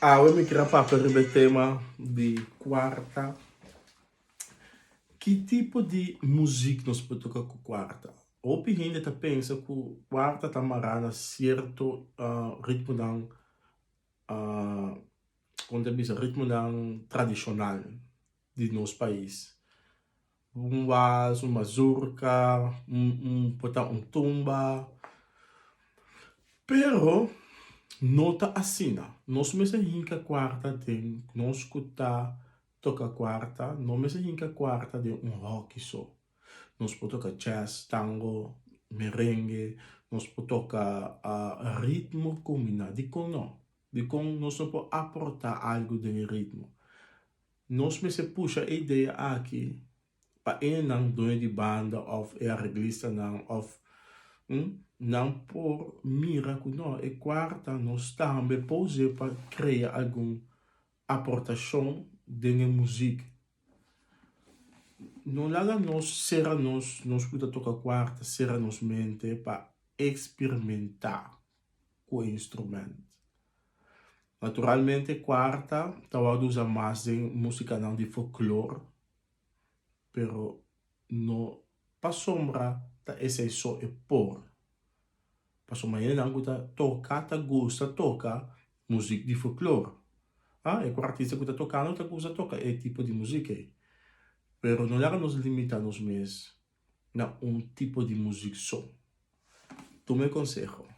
Awe mi kier a papia riba e tema di kuarta. Ki tipo di muzik nos por toka ku kuarta? Hopi hende ta pensa ku kuarta ta mará na sierto ritmonan, kon ta bisa, ritmonan tradishonal di nos pais. Un wals, un mazurka, un por ta un tumba. Pero no ta asina. Nos mester hinka kuarta den nos ku ta toka kuarta, no mester hinka kuarta den un hòki so. Nos por toka jazz, tango, merengue, nos por toka ritmo kombiná. Dikon no? Dikon nos no por aportá algu den e ritmo? Nos mester pusha e idea aki pa e nan doño di banda of e areglistanan of nan por mira ku no e kuarta nos tambe por us'é pa krea algun aportashon den e muzik. No laga nos sera nos, nos ku ta toka kuarta sera nos mente pa eksperimentá ku e instrument. Naturalmente kuarta ta wòrdu usa mas den musikanan di folklor, pero no pasobra ta esei so e por. Pasobra hendenan ku ta toka ta gusta toka muzik di folklor. Ah, e kuartista ku ta tokando ta gusta toka e tipo di muzik ei. Pero no laga nos limita nos mes na un tipo di muzik so. Tuma e konseho.